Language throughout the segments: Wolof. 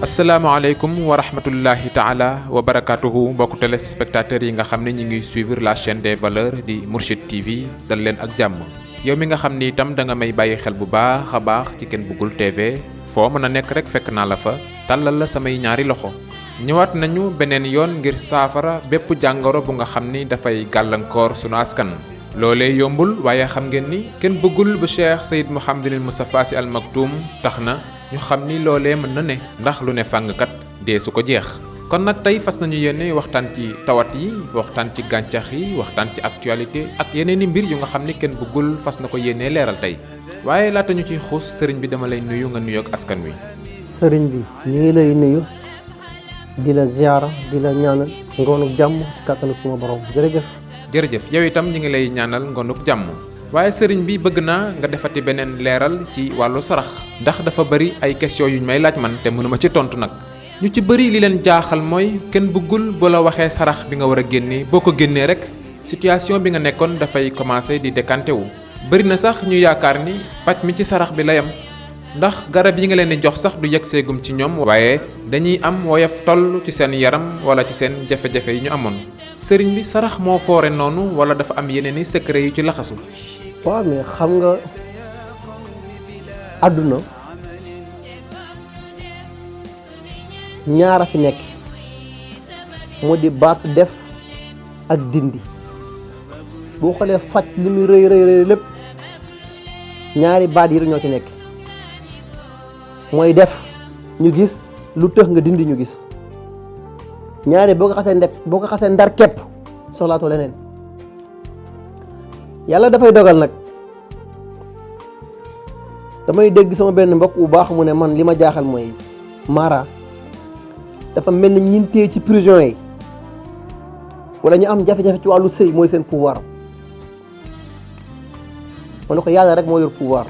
asalaamaaleykum wa rahmatullahi taala wa barakatuhu mbokku téléspectateurs yi nga xam ne ñi ngi suivre la chaîne des valeurs di Mourchid TV dal leen ak jàmm yow mi nga xam ni itam da nga may bàyyi xel bu baax a baax ci Ken Bougoul TV foo mën a nekk rek fekk naa la fa tàllal la samay ñaari loxo ñëwaat nañu beneen yoon ngir saafara bépp jàngoro bu nga xam ni dafay gàllankoor sunu askan loolee yombul waaye xam ngeen ni Ken Bougoul bu Cheikh Seyd Mouhamadinil Moustapha Sy Al Maktoum tax na ñu xam ni loolee mën na ne ndax lu ne fàngkat dee su ko jeex kon nag tey fas nañu yéene waxtaan ci tawat yi waxtaan ci gàncax yi waxtaan ci actualité ak yeneen i mbir yu nga xam ni Ken Bougoul fas na ko yéene leeral tey waaye laata ñu ciy xuus sëriñ bi dama lay nuyu nga nuyoog askan wi. sëriñ bi ñu ngi lay nuyu di la ziara di la ñaanal ngoonuk jàmm ci kàttanuk suma borom jërëjëf yow itam ñu ngi lay ñaanal ngoonuk jàmm. waaye sëriñ bi bëgg naa nga defati beneen leeral ci wàllu sarax ndax dafa bari ay question yu ñu may laaj man te mënuma ci tontu nag ñu ci bari li leen jaaxal mooy Ken Bougoul bu la waxee sarax bi nga war a génne boo ko génnee rek situation bi nga nekkoon dafay commencer di décanté wu. bari na sax ñu yaakaar ni paj mi ci sarax bi la yam ndax garab yi nga leen di jox sax du yegg seegum ci ñoom waaye dañuy am woyof toll ci seen yaram wala ci seen jafe-jafe yi ñu amoon sëriñ bi sarax moo foore noonu wala dafa am yeneen i secret yu ci laxasu. waaw mais xam nga àdduna ñaara fi nekk moo di baatu def ak dindi boo xoolee faj li muy rëy rëy lépp ñaari baat yi rek ñoo ci nekk mooy def ñu gis lu tëx nga dindi ñu gis ñaari boo ko xasee ndar képp soxlaatoo leneen yàlla dafay dogal nag damay dégg sama benn mbokk bu baax mu ne man li ma jaaxal mooy Mara dafa mel ni ñin téye ci prison yi wala ñu am jafe-jafe ci wàllu sëy mooy seen pouvoir ma ne ko yàlla rek moo yor pouvoir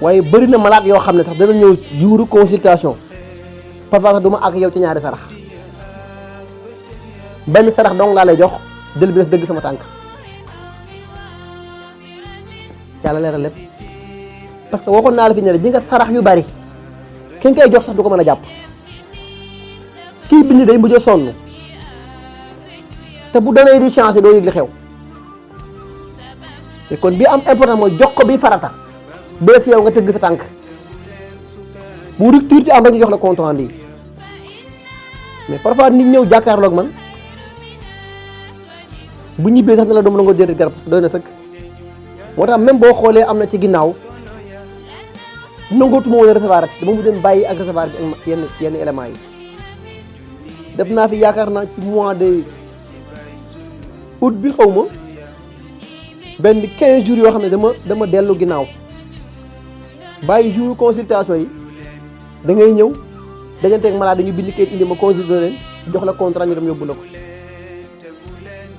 waaye bëri na malade yoo xam ne sax dana ñëw jouru consultation parfois sax du ma àgg yow ci ñaari sarax benn sarax dong laa lay jox del bi dëgg sama tànk yàlla leeral lépp parce que waxoon naa la fi ne di nga sarax yu bari ki nga koy jox sax du ko mën a jàpp kii bind day mujj a sonn te bu données di changé doo yëg li xew te kon bi am important mooy jox ko bi farata bee si yow nga tëgg sa tànk bu rupture ci am rek ñu jox la compte rendu mais parfois nit ñëw jàkkaarloog man bu ñibbee sax ne la doomu la nga jënd garab parce que doy na sëkk moo tax même boo xoolee am na ci ginnaaw nangootuma woon a recevoir ak dama mujjoon bàyyi ak recevoir bi ak yenn éléments yi def naa fi yaakaar naa ci mois de août bi xaw ma benn 15 jours yoo xam ne dama dellu ginnaaw bàyyi jour consultation yi da ngay ñëw dajanteeg malade ñu bind kayit indi ma consulter leen jox la contrat ñu dem yóbbu la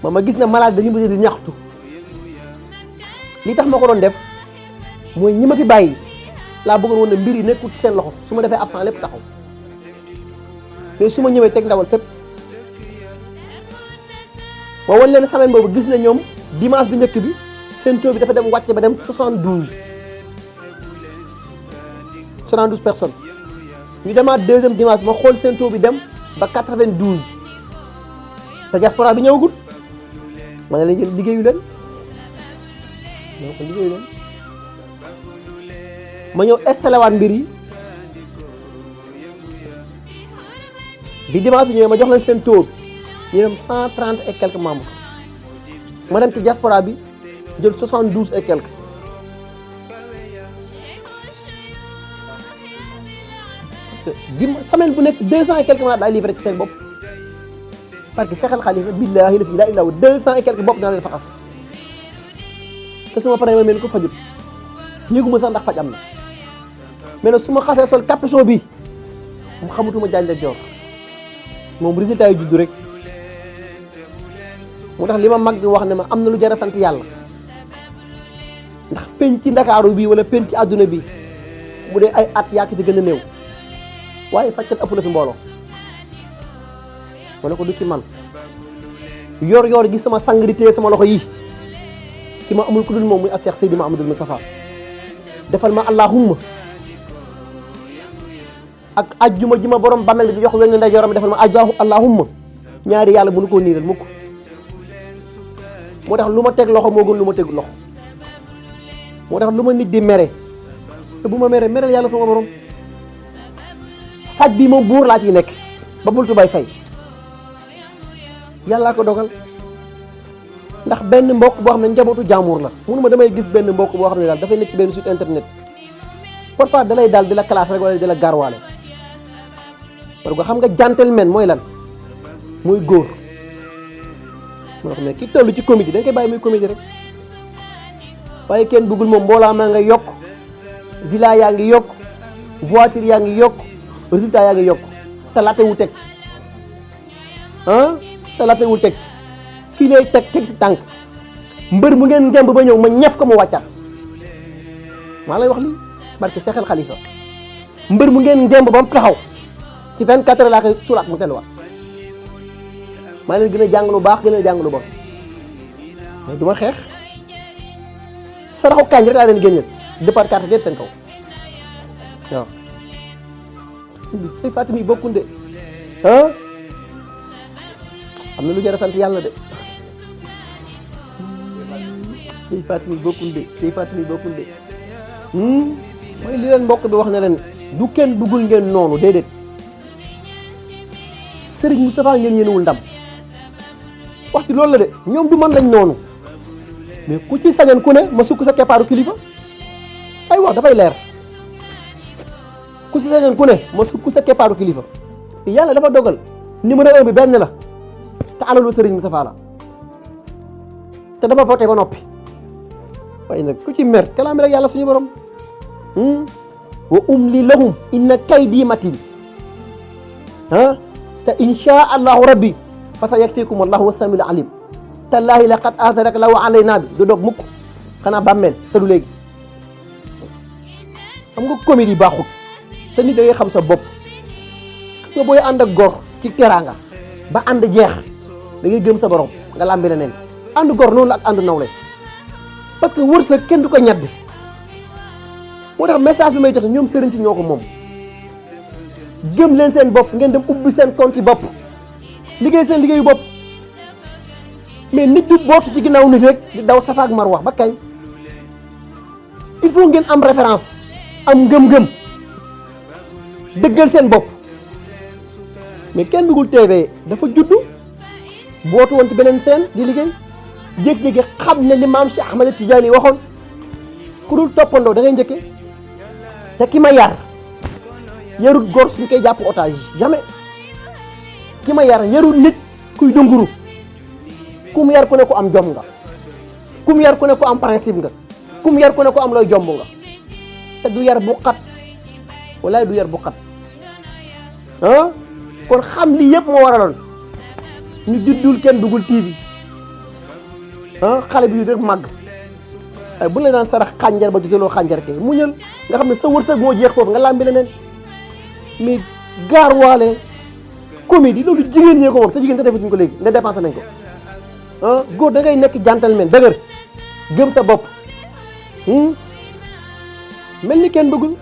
ko ma gis ne malade dañu bëgg di ñaxtu li tax ma ko doon def mooy ñi ma fi bàyyi laa bëggoon woon ne mbir yi nekkul ci seen loxo su ma defee absent lépp taxaw mais su ma ñëwee teg ndawal fépp ma wan leen semaine boobu gis ne ñoom dimanche bi njëkk bi seen taux bi dafa dem wàcc ba dem 72 personnes ñu demaat deuxième dimanche ma xool seen taux bi dem ba 92 te diaspora bi ñëwagul ma ne leen liggéeyu leen ma ñëw installé waat mbir yi bi dimanche bi ñëwee ma jox leen seen taux ñu dem 130 et quelques membres ma dem ci diaspora bi jël 72 et quelques parce que semaine bu nekk 200 et quelques malades laay livré ci seen bopp parce que Cheikh Al Khalifa billaahi la ilaha illa hu 200 et quelques bopp dana leen faxas te su ma paree ma mel ni ko fajut ñëguma sax ndax faj am na mais nag su ma xasee sol capuchon bi mu xamatuma jaañ la joor moom résultat yi juddu rek moo tax li ma mag di wax ne ma am na lu jar a sant yàlla ndax penc ci ndakaaru bi wala penc ci àdduna bi bu dee ay at yaa ki fi gën a néew waaye fajkat ëpp na fi mbooloo ma ne ko du ci man yor gi sama sang di téye sama loxo yi ki ma amul ku dul moom muy Cheikh Seydi Mouhamadoul Moustapha defal ma allahumma ak ajjuma ji ma borom bàmmeel bi di jox wenn ndeyjooram defal ma ajjaahu allahumma ñaari yàlla mënu koo niiral mukk moo tax lu ma teg loxo moo gën lu ma tegul loxo moo tax lu ma nit di mere te bu ma mere mereel yàlla sama borom faj bi moom buur laa ciy nekk ba bultu bay fay yàllaa ko dogal ndax benn mbokk boo xam ne njabootu jàmbur la munuma damay gis benn mbokk boo xam ne daal dafay nekk ci benn site internet parfois dalay daal di la classe rek wala di la garwaale parce que xam nga gentleman mooy lan muy góor moo xam ne ki toll ci comédie da nga koy bàyyi muy comédie rek waaye kenn bëggul moom mboolaa maa nga yokk villa yaa ngi yokk voiture yaa ngi yokk résultat yaa ngi yokk te laatewul teg ci te laatewul teg ci fii lay teg ci tànk mbër mu ngeen ngemb ba ñëw ma ñef ko mu wàccaat maa lay wax lii barke Seexal Xalifa mbër mu ngeen ngemb ba mu taxaw ci 24 heures laa koy sulaat mu telluwaat maa leen gën a jàng lu baax gën a jàng lu bon mais du ma xeex saraxu kañ rek laa leen génneel départ carte yëpp seen kaw waaw say Fatim yi bokkul de am na lu jar a sant yàlla de say Fatim yi bokkul de say Fatim yi bokkul de mooy li leen mbokk bi wax ne leen du kenn duggul ngeen noonu déedéet Serigne Moustapha ngeen yéenewul ndam wax ci loolu la de ñoom du man lañ noonu mais ku ci sañoon ku ne ma sukk sa keppaaru kilifa ay wax dafay leer ku ci sañoon ku ne ma sukk sa keppaaru kilifa yàlla dafa dogal numéro 1 bi benn la te alalu Serigne Moustapha la te dama voté ba noppi waaye nag ku ci mer kalaami rek yàlla suñu borom wa umli lahum inna kaydi matin te insha allahu rabbi fa sa yakfikum allahu wa samiul alim tallaahi laqad aatarak law alayna bi du dog mukk xanaa bàmmeel te du léegi xam nga comédie baaxut te nit da ngay xam sa bopp nga booy ànd ak góor ci teraanga ba ànd jeex da ngay gëm sa borom nga làmbi leneen ànd góor noonu la ak ànd nawle parce que wërsëg kenn du ko ñedd moo tax message bi may joxe ñoom sëriñ si ñoo ko moom gëm leen seen bopp ngeen dem ubbi seen compte bopp liggéey seen liggéeyu bopp mais nit du bootu ci ginnaaw nit rek di daw safa ak marwa ba kañ il faut ngeen am référence am ngëm-ngëm dëggal seen bopp mais kenn bëggul TV dafa juddu bootu woon ci beneen seen di liggéey jékki-jékki xam ne li maam Cheikh Ahmed Tidiane waxoon ku dul toppandoo da ngay njëkke te ki ma yar yarut góor suñ koy jàpp otage jamais ki ma yar yarut nit kuy dunguru kum yar ku ne ko am jom nga kum yar ku ne ko am principe nga kum yar ku ne ko am looy jomb nga te du yar bu xat walaay du yar bu xat kon xam li yëpp moo waraloon ñu juddul kenn dugul TV xale bi yu rek màgg ay bu la daan sarax xànjar ba joteloo xànjar ke muñal nga xam ne sa wërsëg moo jeex foofu nga làmbi leneen mais gaar waale comédie loolu jigéen ñee ko moom sa jigéen sa defatuñ ko léegi nda dépensé nañ ko góor da ngay nekk gentleman dëgër gëm sa bopp mel ni kenn bëggul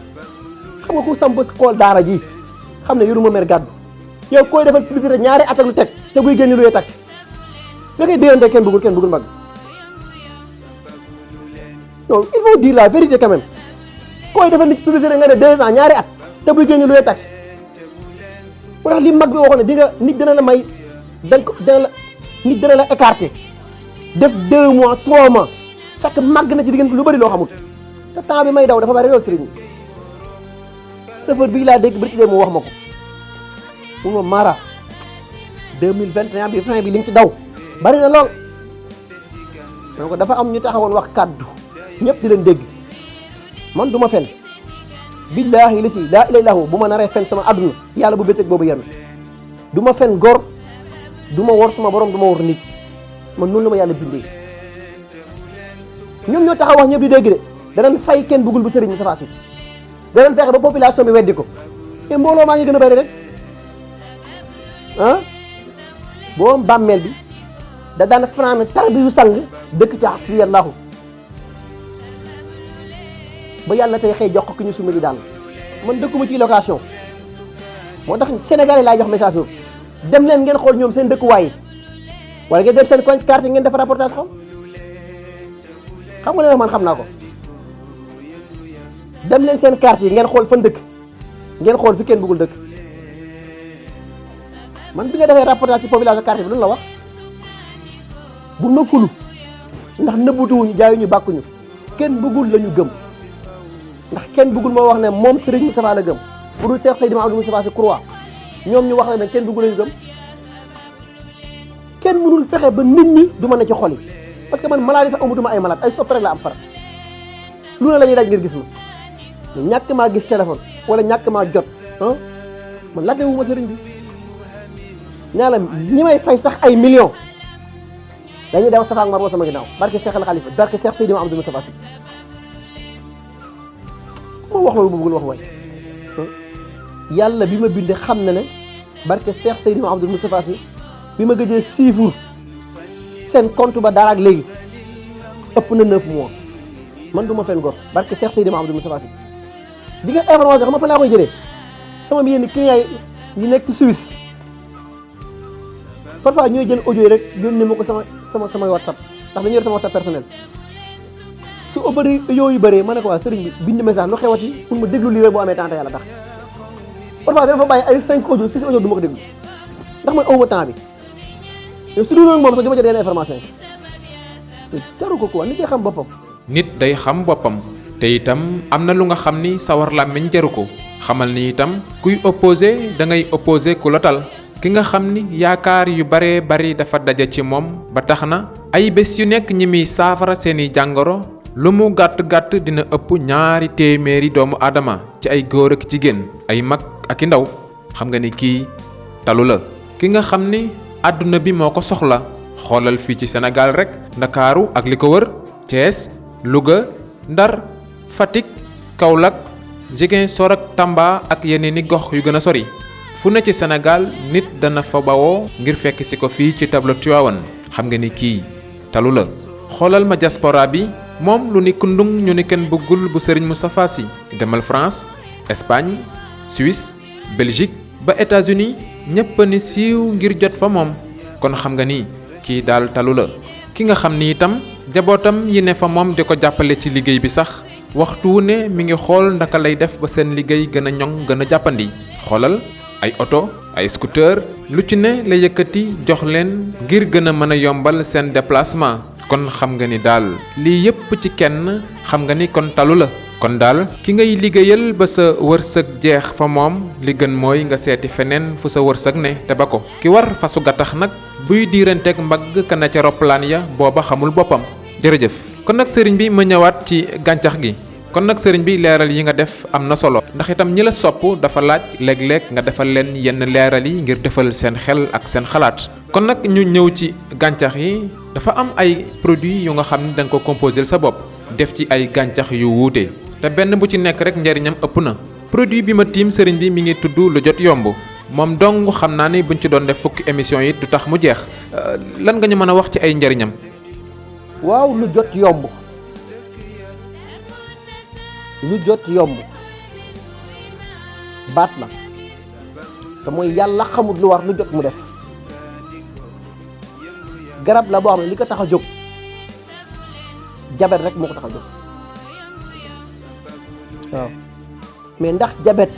xam nga ku samp xool daara ji xam ne yoruma mer gàddu yow koy defal publicité ñaari at ak lu teg te buy génn luy taxi nga koy déyante kenn bëggul mag non il faut dire la vérité quand même koy defal nit publicité nga ne 2 ans ñaari at te buy génn luy taxi moo tax li mag bi waxoon ne di nga nit dina la may nit dina la écarté def 2 mois 3 mois fekk màgg na ci diggante lu bëri loo xamul te temps bi may daw dafa bari loolu sëriñ chauffeur bii laa dégg bërki dee mu wax ma ko mu ma Mara 2021 bi fin bi li nga ci daw bari na lool donc dafa am ñu taxawoon wax kàddu ñëpp di leen dégg man du ma fen billaahi la si laa ilaaha illallaa bu ma naree fen sama àdduna yàlla bu bétteeg boobu yenn du ma fen góor du ma wor suma borom du ma wor nit man noonu la ma yàlla bindee ñoom ñoo taxaw wax ñëpp di dégg de danañ fay kenn bëggul bu sëriñ Moustapha Sy danañ fexe ba population bi weddi ko mais mbooloo maa ngi gën a bëri rek boo bàmmeel bi da daan fanaan tarbi yu sang dëkk ci hasbiyallahu ba yàlla tey xëy jox ko ki ñu suma di daal man dëkkuma ci location moo tax Sénégalais laay jox message boobu dem leen ngeen xool ñoom seen dëkkuwaay yi wala ngeen def seen carte ngeen def reportage xam nga ne man xam naa ko dem leen seen carte yi ngeen xool fan dëkk ngeen xool fi kenn bëggul dëkk man bi nga defee reportage ci population carte bi lu la wax bu na fulu ndax nëbbutuwuñu jaayuñu bàkkuñu kenn bëggul la ñu gëm ndax kenn bëggul moo wax ne moom Serigne Moustapha la gëm bu dul Cheikh Seydi Mouhamadou Moustapha Sy Croix ñoom ñu wax la ne kenn bëggul la ñu gëm kenn mënul fexe ba nit ñi du ma ne ci xol yi parce que man maladie sax amatuma ay malade ay sopp rek la am far lu ne la ñuy daj ngir gis ma ñàkk maa gis téléphone wala ñàkk maa jot man laajte wu ma sëriñ bi nee la ñi may fay sax ay millions dañuy daw Safa ak Marwa sama ginnaaw barke Cheikh al Khalifa barke Cheikh Seydi Mouhamadou Moustapha Sy moo wax loolu bu bëggul wax waay yàlla bi ma bindee xam na ne barke Cheikh Seydi Mouhamadou Moustapha Sy bi ma gëjee siifur seen compte ba dara ak léegi ëpp na 9 mois man du ma fen gor barke Cheikh Seydi Mouhamadou Moustapha Sy di nga information xam nga fa laa koy jëlee sama bi yenn client yi nekk Suisse parfois ñooy jël audio yi rek yónnee ma ko sama WhatsApp ndax dañu yor sama WhatsApp personnel su bëri yooyu bëree ma ne ko waa sëriñ bi bind message lu xewati pour ma déglu lii rek boo amee temps yàlla tax parfois dana fa bàyyi ay 5 audio 6 audio du ma ko déglu ndax man awma temps bi yow su dul moom sax di ma jot yenn information yi jaru ko quoi nit day xam boppam. nit day xam boppam te itam am na lu nga xam ni sawar làmmiñ jaru ko xamal ni itam kuy opposé da ngay opposé ku la tal ki nga xam ni yaakaar yu bare bari dafa daje ci moom ba tax na ay bés yu nekk ñi muy saafara seeni jàngoro lu mu gàtt-gàtt dina ëpp 200 doomu aadama ci ay góor ak jigéen ay mag ak i ndaw xam nga ni kii talu la ki nga xam ni àdduna bi moo ko soxla xoolal fii ci Sénégal rek Ndakaaru ak li ko wër Thiès Louga Ndar Fatick Kaolack Ziguinchor ak Tamba ak yeneen i gox yu gën a sori fu ne ci Sénégal nit dana fa bawoo ngir fekk si ko fii ci tableau Tivaouane xam nga ni kii talu la xoolal ma diaspora bi moom lu ni kundung ñu ni kenn bëggul bu Serigne Moustapha Sy demal France Espagne Suisse Belgique ba États-Unis ñépp ni siiw ngir jot fa moom kon xam nga ni kii daal talu la ki nga xam ni itam jabootam yi ne fa moom di ko jàppale ci liggéey bi sax waxtu wu ne mi ngi xool ndaka lay def ba seen liggéey gën a ñoŋ gën a jàppandi xoolal ay oto ay scooter lu ci ne la yëkkati jox leen ngir gën a mën a yombal seen déplacement kon xam nga ni daal lii yépp ci kenn xam nga ni kon talu la kon daal ki ngay liggéeyal ba sa wërsëg jeex fa moom li gën mooy nga seeti feneen fu sa wërsëg ne te ba ko ki war fasu gattax nag buy diiranteeg mbagg ka na ca roppalaan ya booba xamul boppam jërëjëf kon nag sëriñ bi ma ñëwaat ci gàncax gi kon nag sëriñ bi leeral yi nga def am na solo ndax itam ñi la sopp dafa laaj léeg-léeg nga defal leen yenn leeral yi ngir defal seen xel ak seen xalaat kon nag ñu ñëw ci gàncax yi dafa am ay produits yu nga xam ne da nga ko composé sa bopp def ci ay gàncax yu wuute te benn bu ci nekk rek njariñam ëpp na produit bi ma tiim sëriñ bi mi ngi tudd lu jot yomb moom dong xam naa ni buñ ci doon def fukki émission yi du tax mu jeex lan nga ñu mën a wax ci ay njariñam. waaw lu jot yomb lu jot yomb baat la te mooy yàlla xamut lu war lu jot mu def garab la boo xam ne li ko tax a jóg jabet rek moo ko tax a jóg waaw mais ndax jabet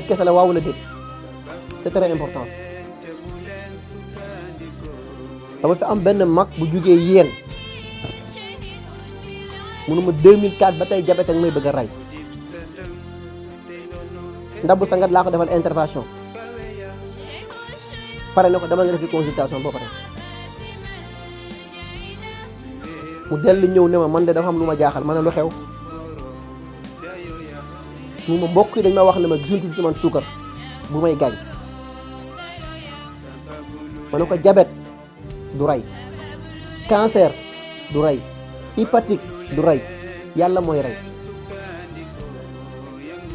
kese la waaw wala déet c'est très important dama fi am benn mag bu jugee yéen munuma 2004 ba tey jabet ak may bëgg a rey ndax bu sangat laa ko defal intervention pare na ko dama nga defi consultation boo pare mu dellu ñëw ne ma man de dafa am lu ma jaaxal ma ne lu xew mu ma mbokk yi dañ ma wax ne ma gisuntul ci man suukar bu may gaañ ma ne ko jabet du rey cancer du rey hépatique du rey yàlla mooy rey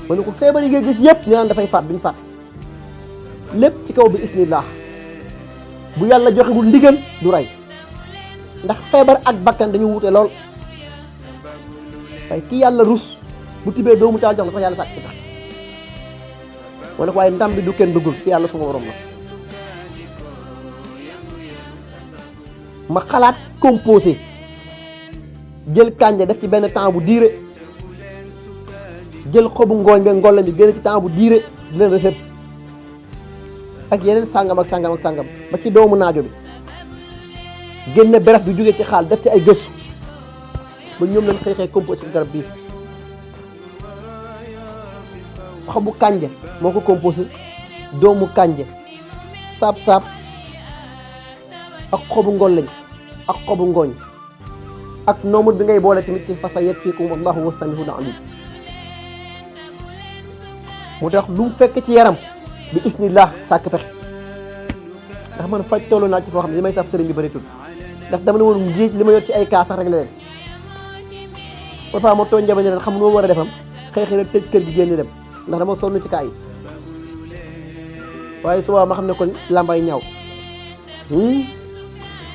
ma ne ko feebar yi nga gis yëpp ñu naan dafay faat duñ faat lépp ci kaw bi isnillah bu yàlla joxewul ndigal du rey ndax feebar ak bakkan dañu wute lool waaye ki yàlla rus bu tibbee doomu taal jox la tax yàlla sàkk tax ma ne ko waaye ndam bi du kenn bëggul ci yàlla suma borom la. ma xalaat composé jël kànja def ci benn temps bu diire jël xobu ngooñ be ngollam bi gën ci temps bu diire di leen recherche ak yeneen sàngam ak sàngam ak sàngam ba ci doomu naajo bi génne beref bi jógee ci xaal def ci ay gëstu ba ñoom lañ xëy composé garab bii. xobu kànja moo ko composé doomu kànja saab-saab ak xobu ngolleñ ak xobu ngooñ ak nombre bi ngay boole tamit ci fasa yakfikum wallahu huwa samiul alim. mu tax lu mu fekk ci yaram bi isnillah sàkk pexe ndax man faj tollu naa ci foo xam ne li may saf sëriñ bi bëritul ndax dama ne woon ngéej li ma yor ci ay kaa sax rek la leen parfois ma tooñ jabañ leen xam nu ma war a defam xëy rek tëj kër gi génn dem ndax dama sonn ci kaa yi waaye su ma xam ne kon lambay ñaaw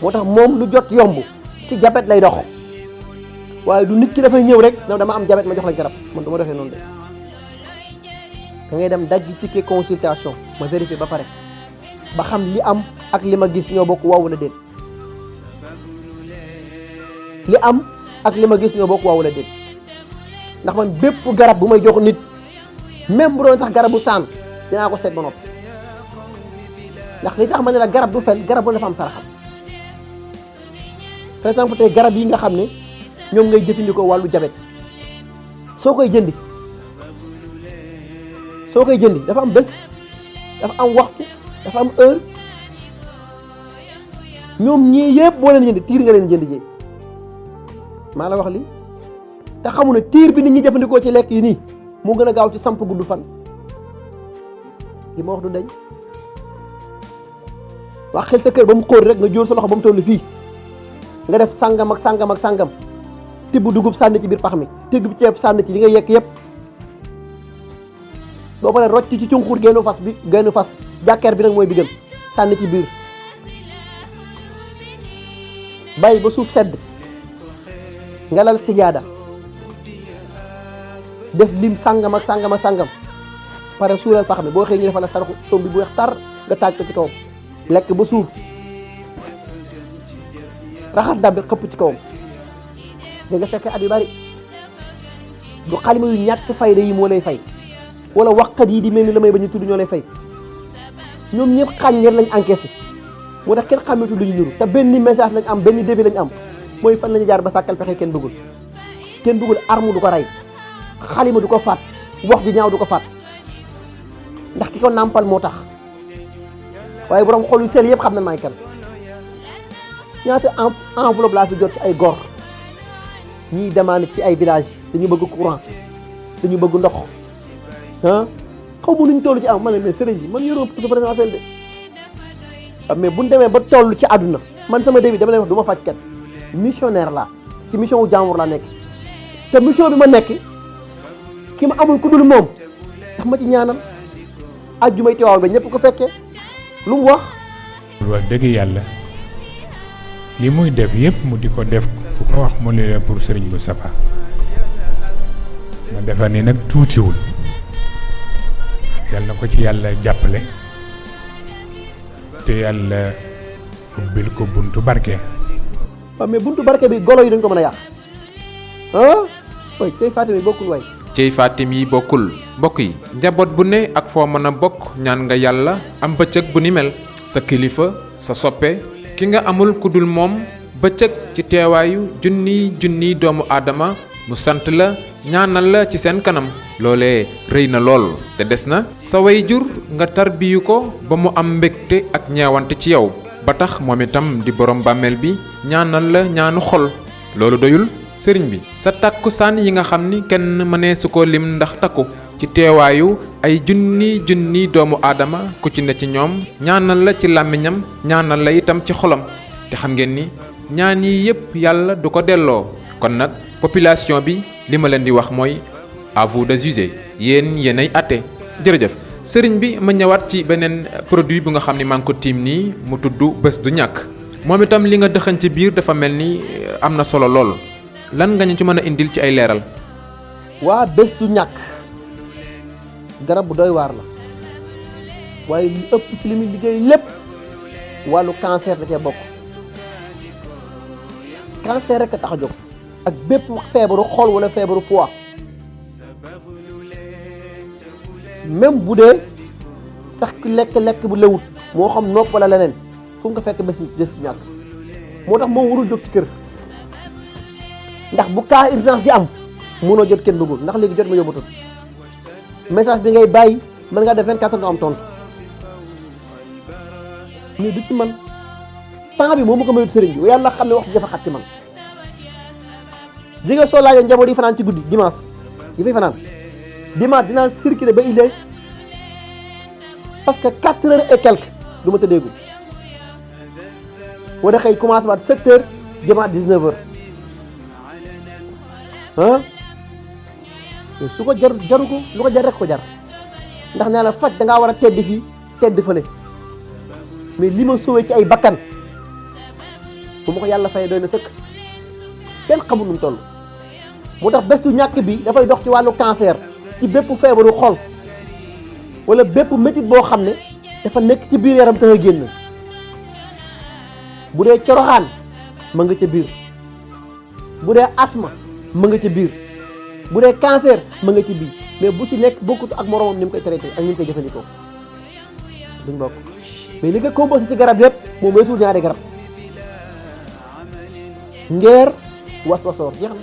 moo tax moom lu jot yomb ci jabet lay dox waaye du nit ki dafay ñëw rek dama am jabet ma jox la garab man du ma doxee noonu de da ngay dem dagg ticket consultation ma vérifier ba pare ba xam li am ak li ma gis ñoo bokk waaw wala déet li am ak li ma gis ñoo bokk waaw wala déet ndax man bépp garab bu may jox nit même bu doon sax garabu saan dinaa ko seet ba noppi ndax li tax ma ne la garab du fen garab bu dafa am saraxam par exemple tey garab yi nga xam ne ñoom ngay jëfandikoo wàllu jabet soo koy jëndi dafa am bés dafa am waxtu dafa am heure ñoom ñii yëpp boo leen jëndi tiir nga leen jëndi jee maa la wax li te xamu ne tiir bi nit ñi jëfandikoo ci lekk yi nii moo gën a gaaw ci samp gudd fan li ma wax du dañ wax xel sa kër ba mu xóot rek nga jóor sa loxo ba mu toll fii nga def sàngam ak sàngam ak sàngam tibb dugub sànni ci biir pax mi tibb ceeb sànni ci li nga yekk yëpp boo paree rocc ci cunxur génn fas jàkkeer bi nag mooy bi gën sànni ci biir bàyyi ba suuf sedd nga lal sijaada def lim sàngam ak sàngam ak sàngam pare suural pax mi boo xëy ñu defal la saraxu sombi bu weex tar nga taaj ko ci kawam lekk ba suuf raxas dab bi xëpp ci kawam da nga fekk at yu bari du xalima yu ñàkk fayda yi moo lay fay wala waxkat yi di mel ni la may ba ñu tudd ñoo lay fay ñoom ñëpp xàññeer lañ encaissé moo tax kenn xàmmeetu lu ñu nuru te benn message lañ am benn début lañ am mooy fan lañu jaar ba sàkkal pexe kenn bëggul arme du ko rey xalima du ko faat wax ji ñaaw du ko faat ndax ki ko nàmpal moo tax waaye borom xol yu sell yëpp xam na maay kan ñaata enveloppe laa fi jot ci ay góor ñiy demandé ci ay village dañu bëgg courant dañu bëgg ndox xaw ma nuñ toll ci am ma ne mais sëriñ bi man yoroo pousse présidentielle de mais buñ demee ba toll ci àdduna man sama début dama lay wax du ma fajkat missionnaire laa ci mission wu jàmbur laa nekk te mission bi ma nekk ki ma amul ku dul moom ndax ma ci ñaanal ajjumay teewal ba ñëpp ko fekkee lu mu wax dëgg yàlla li muy def yëpp mu di ko def ku ko wax mu ne la pour Serigne Moustapha ma defa ni nag tuutiwul yàlla na ko ci yàlla jàppale te yàlla ubbil ko buntu barke. waaw mais buntu barke bi golo yi dañ ko mën a yàq way cey Fatim yi bokkul way cey Fatim yi bokkul mbokk yi njaboot bu ne ak foo mën a bokk ñaan nga yàlla am bëccëg bu ni mel sa kilifa sa soppe ki nga amul ku dul moom bëccëg ci teewaayu junniy doomu aadama mu sant la ñaanal la ci seen kanam loolee rëy na lool te des na sa waajur nga tarbiyu ko ba mu am mbégte ak ñeewante ci yow ba tax moom itam di borom bàmmeel bi ñaanal la ñaanu xol loolu doyul sëriñ bi sa takkusaan yi nga xam ni kenn mënee su ko lim ndax takku ci teewaayu ay junni doomu aadama ku ci ne ci ñoom ñaanal la ci làmmiñam ñaanal la itam ci xolam te xam ngeen ni ñaan yi yépp yàlla du ko delloo kon nag population bi li ma leen di wax mooy à vous de juger yéenay àtte jërëjëf sëriñ bi ma ñëwaat ci beneen produit bu nga xam ni maa ngi ko tiim nii mu tudd bés du ñàkk moom itam li nga dëxañ ci biir dafa mel ni am na solo lool lan nga ñu ci mën a indil ci ay leeral. waa bés du ñàkk garab bu doy waar la waaye li ëpp ci li muy liggéey lépp wàllu cancer da cee bokk. cancer rek a tax a jóg ak bépp feebaru xol wala feebaru foie même bu dee sax lekk bu lewut moo xam nopp wala leneen fu nga fekk bés du ñàkk. moo tax moom warul jóg ci kër ndax bu cas urgence di am mënoo jot kenn bëggul ndax léegi jot ma yóbbatul message bi ngay bàyyi mën ngaa def 24 heures am tontu mais du ci man temps bi moom mu ko mayut sëriñ bi yàlla xam ne waxtu dafa xat ci man. jigéen soo laajee njaboot yi fanaan ci guddi dimanche yi fay fanaan dimanche dinaa circuler ba il est parce que 4 heures et quelques du ma tëddeegu wala xëy commencé waat 7 heures jëmaat 19 heures ah su ko jaru ko lu ko jar rek ko jar ndax nee na faj da ngaa war a tedd fii tedd fële mais li ma sowee ci ay bakkan bu ma ko yàlla fayee doy na sëkk kenn xamul nu mu toll. moo tax bés du ñàkk bi dafay dox ci wàllu cancer ci bépp feebaru xol wala bépp métit boo xam ne dafa nekk ci biir yaram te nga génn. bu dee coroxaan ma nga ca biir bu dee asma ma nga ca biir bu dee cancer ma nga ci biir mais bu ci nekk bokkut ak moromam ni mu koy traité ak ni mu koy jëfandikoo duñ bokk mais li nga composé ci garab yëpp moom weesul ñaari garab ngeer was-wasoor jeex na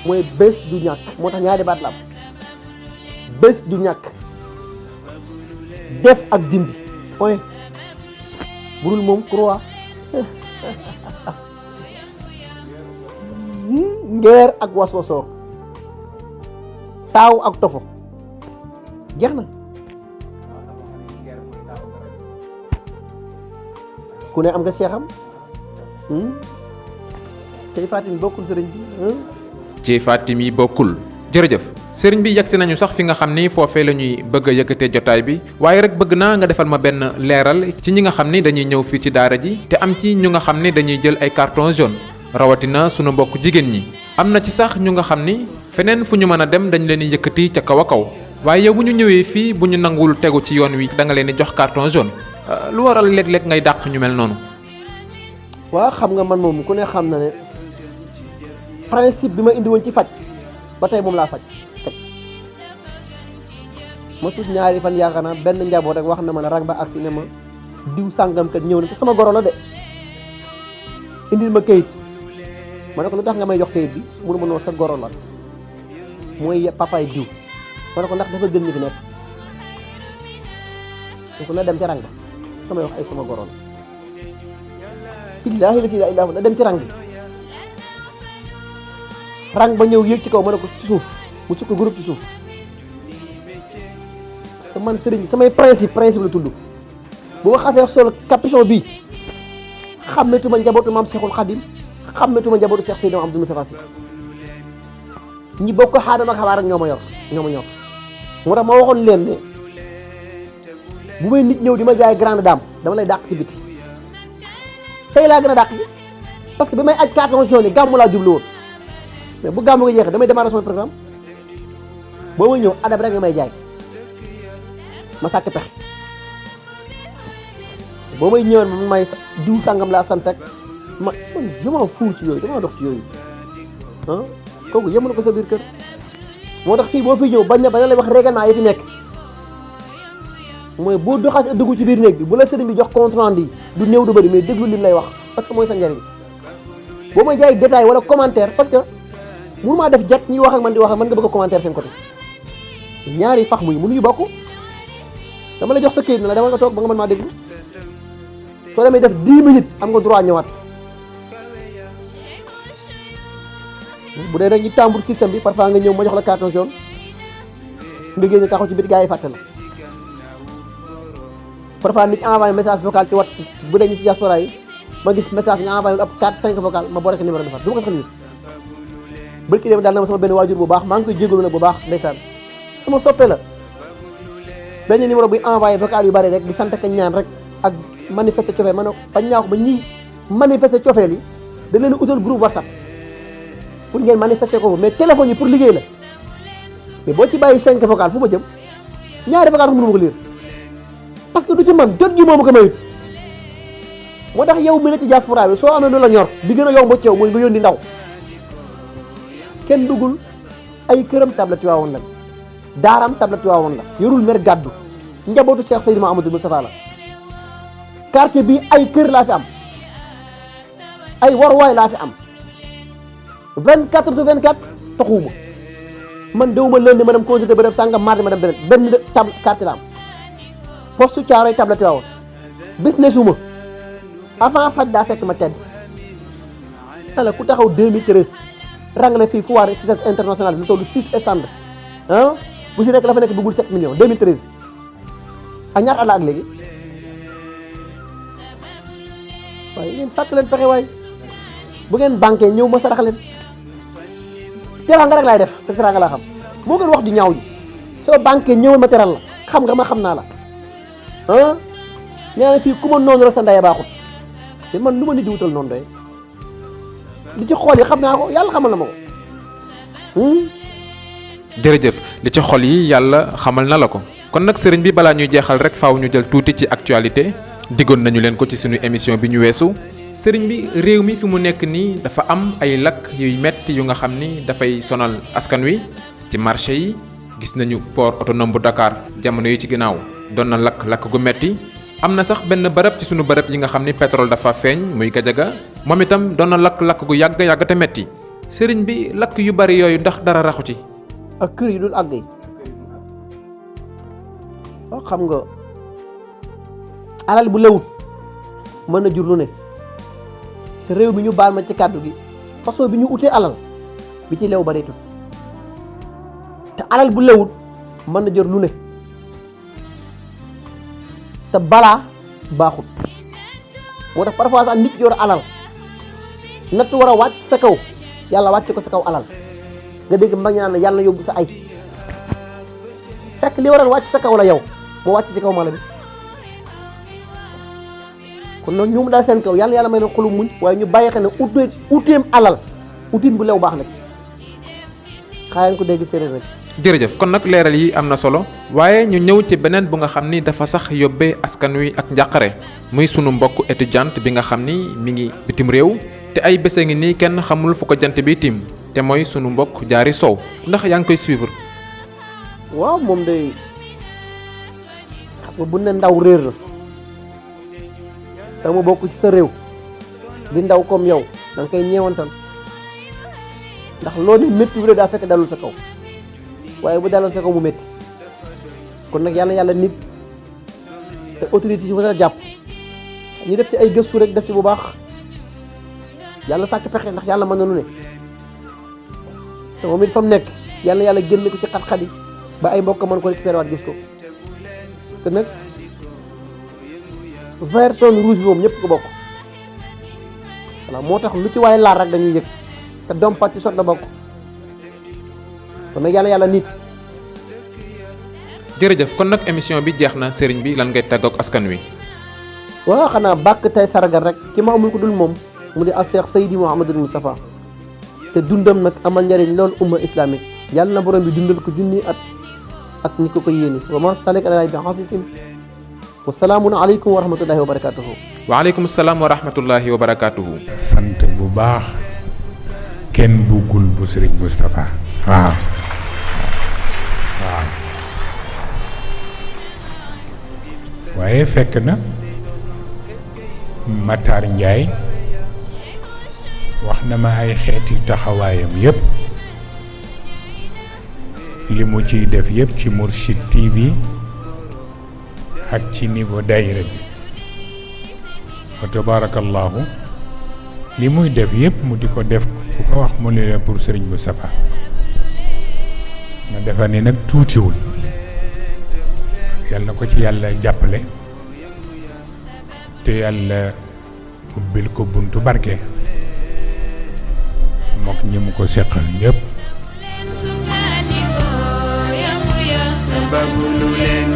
mooy bés du ñàkk moo tax ñaari baat la am bés du ñàkk def ak dindi point burul moom croix ngeer ak was-wasoor taaw ak tofo jeex na ku ne am nga seexam tey Fatim bokkul sëriñ bi ci Fatim yi bokkul jërëjëf sëriñ bi yegsi nañu sax fi nga xam ni foofee la ñuy bëgg a yëkkatee jotaay bi waaye rek bëgg naa nga defal ma benn leeral ci ñi nga xam ni dañuy ñëw fii ci daara ji te am ci ñu nga xam ni dañuy jël ay carton jaune rawatina sunu mbokk jigéen ñi am na ci sax ñu nga xam ni feneen fu ñu mën a dem dañ leen di yëkkati ca kaw a kaw waaye yow bu ñu ñëwee fii bu ñu nanguwul tegu ci yoon wi da nga leen di jox carton jaune lu waral léeg-léeg ngay dàq ñu mel noonu. waaw xam nga man moom ku ne xam na ne principe bi ma indi woon ci faj ba tey moom laa faj ma tuut ñaari fan yaakaar naa benn njaboot rek wax na ma ne rang ba agsi ne ma diw sàngam kat ñëw na te sama goro la de indil ma kayit ma ne ko lu tax nga may jox kayit bi mënu ma noo sa goro la mooy papaay diw ma ne ko ndax dafa gën ñu fi nekk ne ko na dem ca rang ba samay wax ay sama goro la illaahi la si laa ilaaha na dem ci rang bi rang ba ñëw yéeg ci kaw ma ne ko ci suuf mu sukk groupe ci suuf te man sëriñ samay principe la tudd bu ma xasee sol capuchon bii xàmmetuma njabootu maam Seexul Xadim xàmmetuma njabootu Seex Seydina Abdou Moustapha Sy ñi bokk xaadam ak xabaar ak ñoo ma ñor moo tax ma waxoon leen ne bu may nit ñëw di ma jaay grande dame dama lay dàq ci biti tey laa gën a dàq parce que bi may aj carton jaune yi gàmmu laa jublu woon mais bu gàmmu nga jeexee damay démarrer sama programme boo may ñëw adab rek nga may jaay ma sàkk pexe boo may ñëwoon man may diw sàngam laa sant ak man je m'en fous ci yooyu dama dox ci yooyu ah kooku yemul ko sa biir kër moo tax fii boo fi ñëw bañ na lay wax règlement yi fi nekk mooy boo doxaat dugg ci biir néeg bi bu la sëriñ bi jox compte rendu du néew du bëri mais déglu lim lay wax parce que mooy sa njariñ boo may jaay détail wala commentaire parce que mënu maa def jat ñuy wax ak man di wax ak man nga bëgg a commentaire seen côté ñaari fax muy mënuñu bokk dama la jox sa këyit na la dama nga toog ba nga mën maa déglu soo demee def 10 minutes am nga droit ñëwaat bu dee rek ñu tàmbur système bi parfois nga ñëw ma jox la carton jaune nga génn taxaw ci biti gars yi fàtte la parfois nit envoyé message vocal ci wat bu dee ñu ci diaspora yi ma gis message nga envoyé lu ëpp 4-5 vocal ma boole ko numéro de fat du ma ko sax nit bërki dem daal na ma sama benn waajur bu baax maa ngi koy jégalu nag bu baax ndeysaan sama soppe la benn numéro buy envoyé vocal yu bari rek di sant ak ñaan rek ak manifester cofeel ma ne bañ ñaa ko ba ñiy manifester cofeel yi da leen utal groupe WhatsApp pour ngeen manifester ko mais téléphone yi pour liggéey la mais boo ci bàyyi 5 vocal fu ma jëm ñaari vocal sax mënu ma ko lire parce que du ci man jot gi moomu ko mayut moo tax yow mi ne ci diaspora bi soo amee lu la ñor di gën a yomb ci yow mooy nga yónni ndaw kenn duggul ay këram tablette waawoon la daaram tablette waawoon la yorul mer gàddu njabootu Cheikh Seydou Mahamadou Moustapha la quartier bi ay kër laa fi am ay warwaay laa fi am 24/24 taxuuma man dewuma lundi ma dem consulté ba def sàngam mardi ma dem benn table quartier la am poste Thiaroye tablette waawoon business uma avant faj daa fekk ma tedd ala ku taxaw 2013 rang la fii foire CICES international bi lu tollu 6 stand ah bu si nekk la fa nekk bëggul 7 millions 2013 ak ñaata at la ak léegi waaye yéen sàkk leen pexe waay bu ngeen banqué ñëw ma sarax leen teraanga rek laay def te teraanga laa xam moo gën wax ju ñaaw ji soo banqué ñëwal ma teral la xam nga ma xam naa la ah nee na fii ku ma noonu la sa ndey baaxut te man lu ma nit di wutal noonu doy li ci xool yi xam naa ko yàlla xamal na ma ko. jërëjëf li ci xol yi yàlla xamal na la ko kon nag sëriñ bi balaa ñuy jeexal rek faaw ñu jël tuuti ci actualité diggoon nañu leen ko ci suñu émission bi ñu weesu. sëriñ bi réew mi fi mu nekk nii dafa am ay lakk yuy metti yu nga xam ni dafay sonal askan wi ci marché yi gis nañu port autonome bu Dakar jamono yi ci ginnaaw doon na lakk gu metti am na sax benn bërëb ci sunu bërëb yi nga xam ni pétrole dafa feeñ muy Gajaga moom itam doon na lakk gu yàgg te metti sëriñ bi lakk yu bari yooyu ndax dara raxu ci. ak kër yi dul àgg yi waaw xam nga alal bu lewut mën na jur lu ne te réew mi ñu baal ma ci kàddu gi façon bi ñu utee alal bi ci lew bareetul te alal bu lewut mën na jur lu ne te balaa baaxut moo tax parfois sax nit yor alal natt war a wàcc sa kaw yàlla wàcc ko sa kaw alal nga dégg mag ñi naan yàlla yóbbu sa ay fekk li waroon wàcc sa kaw la yow moo wàcc ci kaw mala bi kon nag ñu mu daal seen kaw yàlla may na xolu muñ waaye ñu bàyyi xel ne uteem alal utin bu lew baax na ci xaayan ko dégg séeréer rek. jërëjëf kon nag leeral yi am na solo waaye ñu ñëw ci beneen bu nga xam ni dafa sax yóbbee askan wi ak njàqare muy sunu mbokk étudiante bi nga xam ni mi ngi bitim réew te ay bés a ngi nii kenn xamul fu ko jant bi tiim te mooy sunu mbokk Diary Sow ndax yaa ngi koy suivre. waaw moom day xam nga bu ne ndaw réer la te mu bokk ci sa réew di ndaw comme yow da nga koy ñeewantal ndax loolu métti bu dee daa fekk dalul sa kaw waaye bu dalul sa kaw mu métti kon nag yàlla nit te autorité yi fa jàpp ñu def ci ay gëstu rek def ci bu baax yàlla sàkk pexe ndax yàlla mën na lu ne te moom it fa mu nekk yàlla génn ko ci xat-xat yi ba ay mbokk mën ko récupéré waat gis ko te nag vert zone rouge bi moom ñëpp ko bokk voilà moo tax lu ci waaye laal rek dañuy yëg te doom pat ci sot la bokk kon nag yàlla nit. jërëjëf kon nag émission bi jeex na sëriñ bi lan ngay tàggoog askan wi. waaw xanaa bàkk tey sargal rek ci ma amul ko dul moom mu di Cheikh Seydi Mouhamadou Moustapha te dundam nag amal njëriñ loolu umma islamique yàlla na borom bi dundal ko junni at ak ñi ko yéene wa ma salik ala bi xasisin wa salaamun aleykum wa rahmatullahi wa barakatuhu. waaleykum salaam wa rahmatullahi wa barakatuhu. sant bu baax kenn buggul bu sëriñ Moustapha waaw waaye fekk na Matar Ndiaye wax na ma ay xeeti taxawaayam yépp li mu ciy def yépp ci Mourchid TV ak ci niveau daayira bi wa tabarakallahu li muy def yépp mu di ko def ku ko wax mu ne la pour Serigne Moustapha nga defa ni nag tuutiwul yàlla na ko ci yàlla jàppale te yàlla ubbil ko buntu barke mook ñi mu ko seqal ñépp sabablu leen